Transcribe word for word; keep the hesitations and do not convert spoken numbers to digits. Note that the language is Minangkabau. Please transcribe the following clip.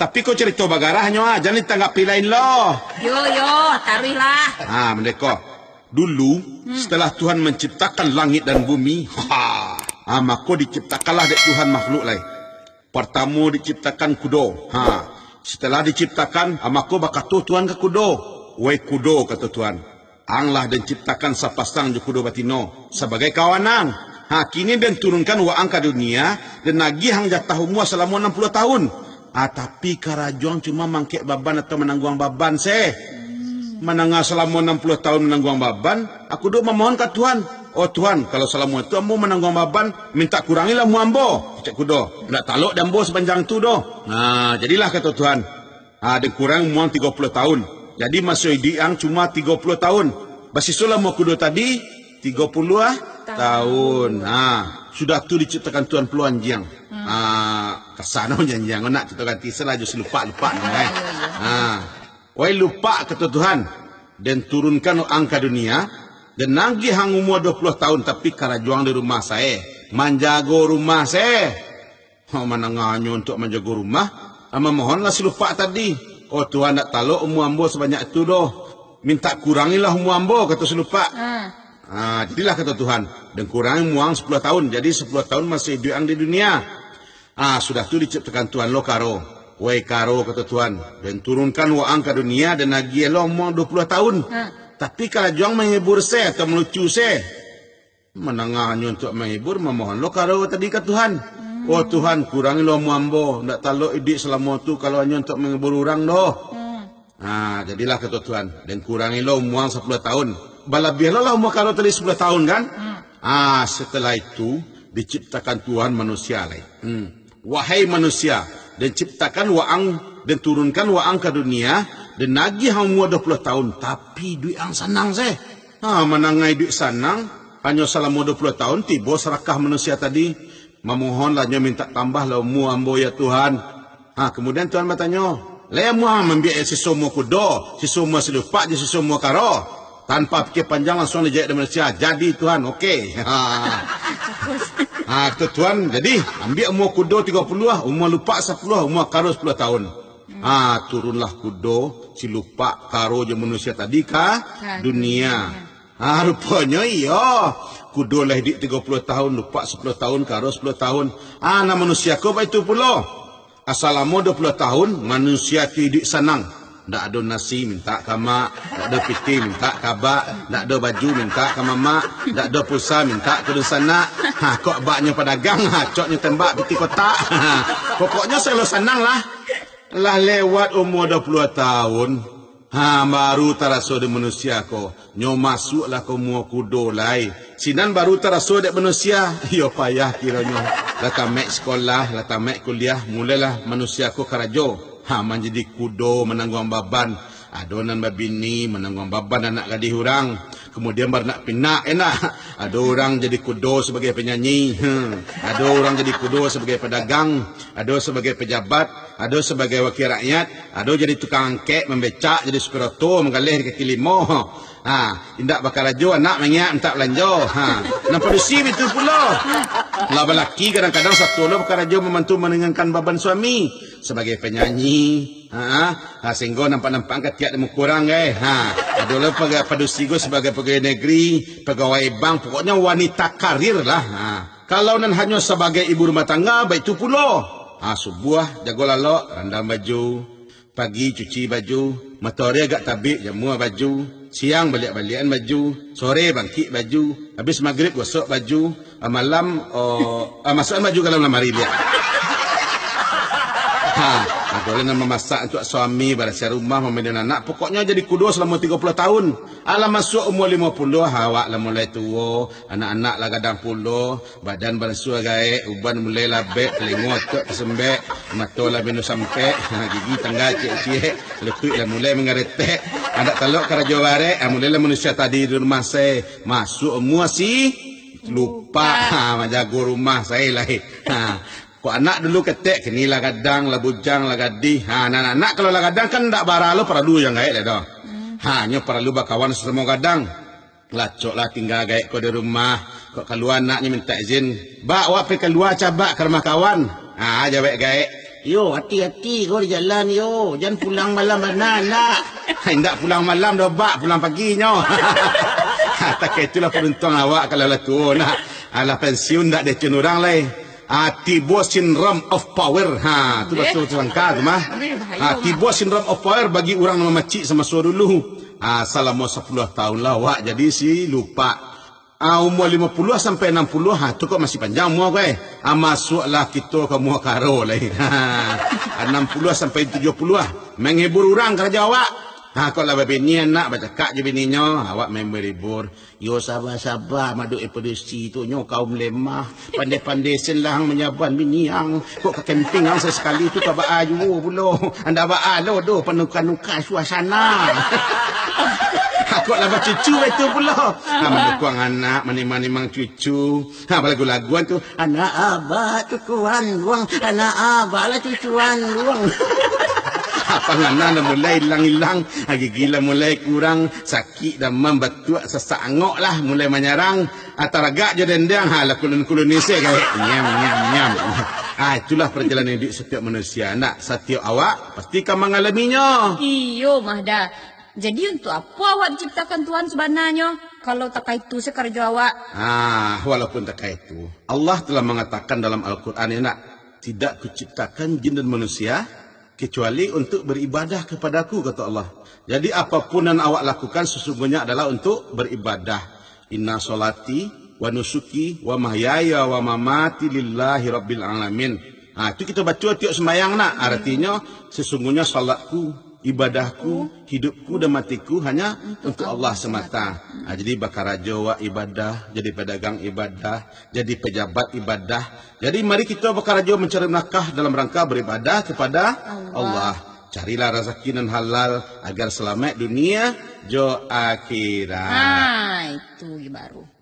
Tapi ko carito bagarah nyo, ah, jan ditanggapi lain lo. Yo, yo, taruihlah. Ha, mandeko. Dulu, setelah Tuhan menciptakan langit dan bumi, ha, ha, mako diciptakanlah dek Tuhan makhluk lai. Partamo diciptakan kudo. Ha, setelah diciptakan, ha, mako bakato Tuhan ka kudo, "Wai kudo," kato Tuhan, "ang lah den ciptakan sapasang jo kudo batino sabagai kawan ang. Ha, kini den turunkan waang ka dunia, den agiah ang jatah umua salamo anam puluah tahun. Ah, tapi karajo ang cuma mangkek baban atau manangguang baban se." Mandanga salamo anam puluah tahun manangguang baban, ha, kudo mamohon ka Tuhan, "Oh Tuhan, kalau salamo itu ambo manangguang baban, mintak kurangilah umua ambo," kecek kudo. "Ndak talok di ambo sapanjang tu doh." Nah, jadilah kato Tuhan, "Ha, den kurang umua ang tigo puluah tahun. Jadi maso iduik ang cuma tigo puluah tahun. Basiso lah umua kudo tadi, tigo puluah tahun." Ha, sudah tu diciptakan Tuhan pulo anjiang. Ha, kasa no anjiang, nak kito ganti se lah jo si lupak-lupak no, eh. Ha. "Wai lupak," kato Tuhan, "den turunkan ang ka dunia, den agiah ang umua duo puluah tahun, tapi karajo ang di rumah sae, manjago rumah se." Ha, mananganyo untuak manjago rumah, ha, mamohonlah si lupak tadi, "Oh Tuhan, ndak talok umua ambo sabanyak tu doh. Mintak kurangilah umua ambo," kato si lupak. Ha. Ha, jadilah kato Tuhan, "Den kurangi umua ang sapuluah tahun, jadi sapuluah tahun maso iduik ang di dunia." Ha, sudah tu diciptakan Tuhan lo karo. "Wai karo," kato Tuhan, "den turunkan waang ka dunia, den agiah lo umua ang duo puluah tahun. Ha. Tapi karajo ang manghibur se atau malucu se." Mananganyo untuak manghibur, mamohon lo karo tadi ka Tuhan. Hmm. "Oh Tuhan, kurangi lo umua ambo, ndak talok iduik salamo tu kalau hanyo untuak manghibur urang doh." Hmm. Ha, jadilah kato Tuhan, "Den kurangi lo umua ang sapuluah tahun. Balabiah lo lah umua karo tadi sapuluah tahun, kan?" Hmm. Ha, setelah itu, diciptakan Tuhan manusia lai. Hmm. "Wahai manusia, den ciptakan waang, den turunkan waang ka dunia, den agiah ang umua duo puluah tahun, tapi iduik ang sanang se." Ha, mananga iduik sanang, hanyo salamo duo puluah tahun, tibo sarakah manusia tadi, mamohonlah nyo mintak tambahlah umua ambo, ya Tuhan. Ha, kemudian Tuhan batanyo, "Lai amuah mambiak siso umua kudo, siso umua si lupak, jo siso umua karo?" Tanpa pikir panjang, langsuang dijawek dek manusia, "Jadi, Tuhan, oke." Ha. Ha, kato Tuhan, "Jadi, ambiak umua kudo tigo puluah, umua lupak sapuluah, umua karo sapuluah tahun." Ha, turunlah kudo, si lupak, karo jo manusia tadi ka dunia. Ha, ruponyo iyo. Kudo lah iduik tigo puluah tahun, lupak sapuluah tahun, karo sapuluah tahun. Ha, nan manusia ko baitu pulo. Salamo duo puluah tahun, manusia tu iduik sanang. Ndak ado nasi, mintak ka mak. Ndak ado pitih, mintak ka abak. Ndak ado baju, mintak ka mamak. Ndak ado pulsa, mintak ka dunsanak. Ha, kok abaknyo padagang, ha, coknyo tembak pitih kotak. Ha, pokoknyo selalu sanang lah. Lah lewat umua duo puluah tahun, ha, baru taraso dek manusia ko. Nyo masuaklah ka umua kudo lai. Sinan baru taraso dek manusia. Iyo payah kironyo. Lah tamaik sikolah, lah tamaik kuliah, mulailah manusia ko karajo. Ha, manjadi kudo manangguang baban. Ado nan babini, manangguang baban anak gadih urang. Kemudian baranak pinak, enak. Ado urang jadi kudo sabagai panyanyi. Hmm. Ado urang jadi kudo sabagai padagang. Ado sabagai pejabat. Ado sabagai wakil rakyat. Ado jadi tukang angkek, mambecak, jadi supir oto, manggaleh di kaki limo. Ha, indak bakarajo, anak mangiak mintak balanjo. Ha, nan padusi baitu pulo. Lah balaki kadang-kadang sato lo bakarajo mambantu maringankan baban suami. Sabagai panyanyi, ha, ha, sahinggo nampak-nampak katiak di muko urang, eh. Ha, ado lo paga-, padusi ko sabagai pagawai negeri, pagawai bank, pokoknyo wanita karir lah. Ha, kalau nan hanyo sabagai ibu rumah tangga, baitu pulo. Ha, subuah jago lalok, randam baju, pagi cuci baju, matoari agak tabik, jamua baju, siang baliak-baliakan baju, sore bangkik baju, habis magrib gosok baju, ah, malam, oh, ah, masuakan baju ka dalam lamari liak. Ha, ado lah nan mamasak untuak suami, barasiah rumah, mamandian anak, pokoknyo jadi kudo salamo tigo puluah tahun. Alah masuak umua limo puluah, awak lah mulai tuo, anak-anak lah gadang pulo, badan baraso gaek, uban mulai labek, talingo otok tasembek, mato lah mino sampek, ha, gigi tangga ciek-ciek, lutuik lah mulai mangaretek. Indak talok karajo barek, ha, mulailah manusia tadi di rumah se, masuak umua si lupak, ha, manjago rumah sae lai. Ha, kok anak dulu ketek, kini lah gadang, lah bujang, lah gadih. Ha, nan anak kalau lah gadang kan indak bara lo paralu jo nan gaek lai doh. Ha, nyo paralu bakawan sasamo gadang. Lacoklah tingga gaek ko di rumah. Kok kalua anaknyo mintak izin, "Bak, wak pai kalua cabak ka rumah kawan." Ha, jawek gaek. Yo, hati-hati kau di jalan, yo. Jan pulang malam bana, nak. Indak pulang malam doh, Bak. Pulang pagi nyo. Takah itulah paruntuang awak kalau lah tuo, nak. Alah pensiun, ndak dicun urang lai. Ah, tibo syndrome of power. Ha, tu batua sangka tu mah. Ah, tibo syndrome of power bagi urang nan mamacik samaso dulu. Ah, salamo sapuluah tahun lah awak jadi si lupa. Ah, umua limo puluah sampai anam puluah, ha, tu kok masih panjang umua ko, eh. Ah, masuaklah kito ka mua karo lai. Anam puluah sampai tujuah puluah, menghibur urang karajo awak. Ha, kok lah babini anak, bacakak jo bininyo, awak main beribur. Yo, saba-saba, Maduk Evolusi tu, nyo kaum lemah. Pandai-pandai sen lah ang manyaban bini ang. Kok ka camping ang sasekali tu ka baa juo pulo. Andak baa lo doh panuka-nuka suasana. Kok lah bacucu itu pulo. Ha, mandukuang anak, manimang-nimang cucu. Ha, balagu-laguan tu. Anak abah cucuan duang, anak abah lah cucuan duang. Apa ngana lah mulai ilang-ilang, ha, gigi lah mulai kurang, sakik, damam, batuak, sasak angok lah mulai manyarang. Taragak jo dendang, ha, lah kulun-kulun isi, gaek. Nyam, nyam, nyam. Ah, itulah perjalanan hidup setiap manusia. Nak, setiap awak pasti ka mangalaminyo. Iyo mah dah. Jadi, untuk apo awak diciptakan Tuhan sabananyo, kalau takah itu se karajo awak? Ah, walaupun takah itu, Allah telah mangatakan dalam Al-Quran, ya nak, "Tidak kuciptakan jin dan manusia kecuali untuk beribadah kepada-Ku," kata Allah. Jadi, apapun yang awak lakukan sesungguhnya adalah untuk beribadah. "Inna sholati wa nusuki wa mahyaya wa mamati lillahi rabbil alamin." Ha, itu kita baca tiap sembahyang nak. Artinya, sesungguhnya salatku, ibadahku, hidupku dan matiku hanya untuk Allah semata. Ha, jadi bakarajo awak ibadah, jadi pedagang ibadah, jadi pejabat ibadah. Jadi mari kita bakarajo mencari nafkah dalam rangka beribadah kepada Allah. Allah. Carilah rezeki nan halal agar selamat dunia jo akhirat. Ha, itu baru.